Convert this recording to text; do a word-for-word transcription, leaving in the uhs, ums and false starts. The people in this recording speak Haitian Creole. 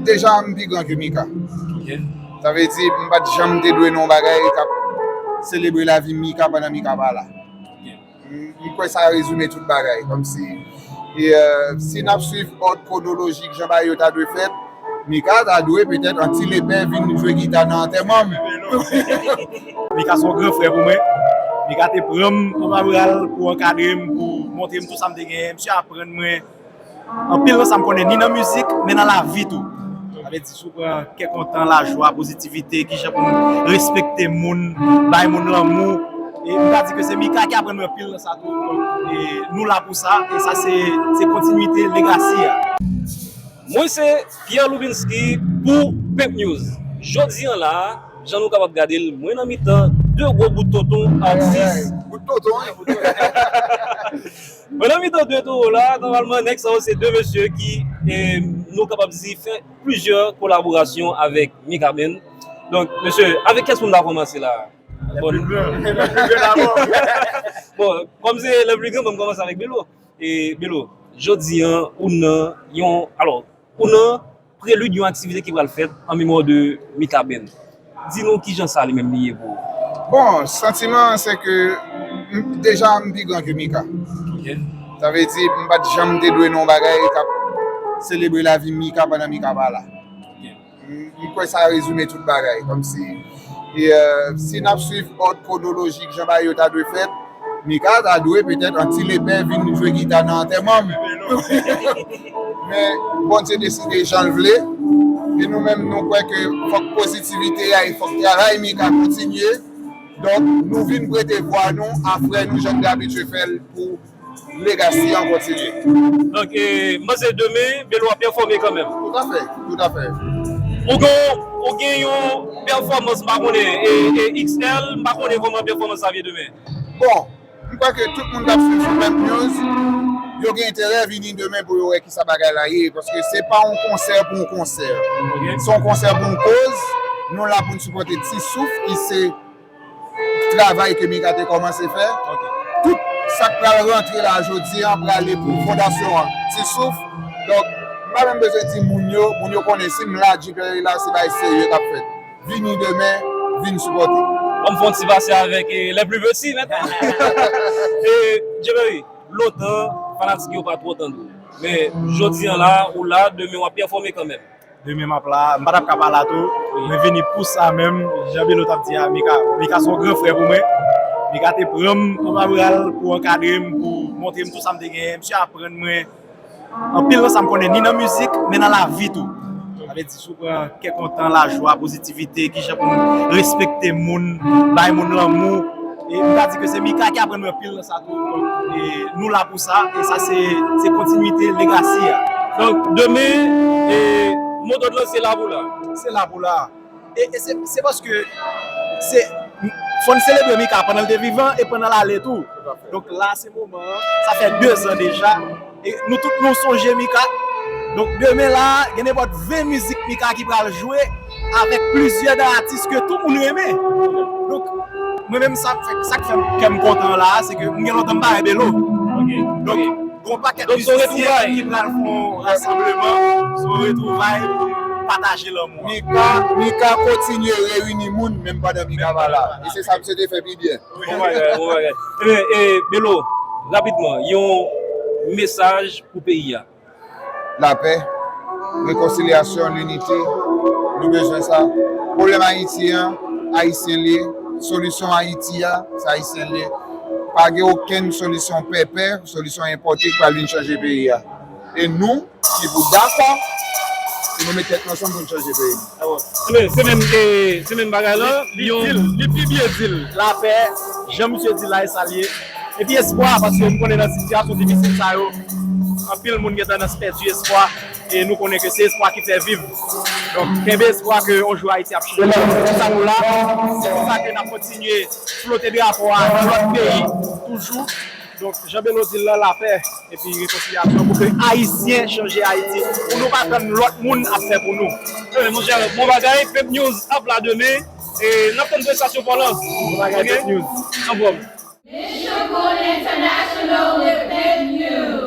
Deja, m pi gran ke Mika. Sa vle di, m pa t janm te dwe nan yon bagay k ap selebre lavi Mika pandan Mika pa la. M, m kwè sa rezime tout bagay. Kòmsi, e, euh, si n ap swiv òd kwonolojik jan bagay yo ta dwe fèt, Mika ta dwe petèt an ti lepè vin jwe gita nan antèman m. Mika se yon gran frè pou mwen. Mika te pran m anba bra l pou ankadre m, pou montre m tout sa m te genyen. Misye aprann mwen anpil nan sa m konnen, ni nan mizik, men nan lavi tou. Sa vle di, si w pran kè kontan, lajwa, pozitivite, kijan pou n respekte moun, bay moun lanmou. E m ka di ke se Mika ki aprann mwen anpil nan sa tou. Donk, e nou la pou sa, e sa se, se kontinwite legasi a. Mwen se Pierre Lubinsky pou Pep News. Jodi an la, jan nou kapab gade l, mwen nan mitan de gwo bout tonton atis. Bout tonton, wi. Mwen nan mitan de towo la, nòmalman, nèg sa yo se de mesye ki, e, nou kapab di, fè plizyè kolaborasyon avèk Mika Band. Donk, mesye, avèk kiyès pou n ta kòmanse la? Bon, kòm se lè pli gran, ban m kòmanse avèk Belo. E, Belo, jodi an, ou nan yon, alò, ou nan prelid yon aktivite ki pral fèt an memwa de Mika Band. Di nou kijan sa li menm li ye pou ou? Bon, santiman an, se ke m, deja, m pi gran ke Mika. Sa vle di, m pa t janm te dwe nan yon bagay k ap selebre lavi Mika pandan Mika pa la. M, m kwè sa rezime tout bagay. Kòmsi, e, euh, si n ap swiv òd kwonolojik jan bagay yo ta dwe fèt, Mika ta dwe petèt an ti lepè vin jwe gita nan antèman m. Men Bondye deside jan l vle. E nou menm, nou kwè ke fòk pozitivite a e fòk travay Mika kontinye. Donk, nou vin prete vwa nou a frè nou jan n te abitye fè l pou legasi an kontinye. Donk, e, m panse demen, Belo ap pèfòme kanmenm. Toutafè, toutafè. Ou gen, ou gen yon pèfòmans, m pa konnen, e, e, X L, m pa konnen kòman pèfòmans la vye demen. Bon, m kwè ke tout moun k ap swiv sou Pep News, yo gen enterè vini demen pou yo wè kisa bagay la ye, paske se pa yon konsè pou yon konsè. Se yon konsè pou yon koz, nou la pou n sipòte Ti Souf, ki se travay ke Mika te kòmanse fè. Tout sa k pral rantre la jodi an prale pou fondasyon an, Ti Souf. Donk, m pa menm bezwen di moun yo, moun yo konnen si m la, Jipèri la, se bagay serye k ap fèt. Vini demen, vin sipòte. Ban m fè yon ti pase avèk, e, lè pli peti, mèt. E, Jipèri, lontan, fanatik yo pa twò tande w. Men, jodi an la, ou la, demen w ap pèfòme kanmenm. Demen m ap la, m pa t ap ka pa la tou. Mwen vini pou sa menm, jan Belo t ap di a, Mika, Mika se yon gran frè pou mwen. Mika te pran m anba bra l pou ankadre m, pou montre m tout sa m te genyen. Misye aprann mwen anpil nan sa m konnen, ni nan mizik, men nan lavi tou. Sa vle di, si w pran kè kontan, lajwa, pozitivite, kijan pou n respekte moun, bay moun lanmou. E m ka di ke se Mika ki aprann mwen anpil nan sa tou. Donk, e nou la pou sa, e sa se, se kontinwite legasi a. Donk, demen, e mo dòd lan se la pou la. Se la pou la. E, e se, se paske se, fò n selebre Mika pandan l te vivan e pandan l ale tou. Donk la, se moman an. Sa fè de zan deja. E nou tout nou sonje Mika. Donk demen la, gen nenpòt ven mizik Mika ki pral jwe avèk plizyè de atis ke tout moun renmen. Donk, mwen menm, sa k fè, sa k fè kè m kontan la, se ke m gen lontan m pa wè Belo. Donk, gon pakèt mizisyen ki pral fè yon rasanbleman, se yon retwouvay pou pataje lanmou. Mika, Mika kontinye reyini moun, menm pandan Mika pa la. E se sa misye te fè pi byen. Bon bagay, bon bagay. Ebyen, e, Belo, rapidman, yon mesaj pou peyi a. Lapè, rekonsilyasyon, linite, nou bezwen sa. Pwoblèm Ayiti an, Ayisyen l ye. Solisyon Ayiti a, se Ayisyen l ye. Pa gen okenn solisyon pèpè, solisyon enpòte k pral vin chanje peyi a. E nou, ki pou dakò, pou nou met tèt nou ansanm pou n chanje peyi nou. Se menm, se menm, e, se menm bagay la. Li, li di l, li pi byen di l. Lapè, jan misye di la, e sa l ye. Epi espwa, paske m konnen nan sitiyasyon difisil sa yo, anpil moun gen tandans pèdi espwa, e nou konnen ke se espwa ki fè viv. Donk, kenbe espwa ke yon jou Ayiti ap chanje. Se pou sa nou la, se pou sa ke n ap kontinye flote drapo a nan lòt peyi toujou. Donk, jan Belo di l lan, lapè epi rekonsilyasyon pou ke Ayisyen chanje Ayiti. Pou nou pa tann lòt moun ap fè pou nou. Ebyen, monchè, bon bagay, Pep News ap la demen. E n ap tann prestasyon pa w lan. Bon bagay, Pep News. Anfòm. Mission Gold International with Pep News.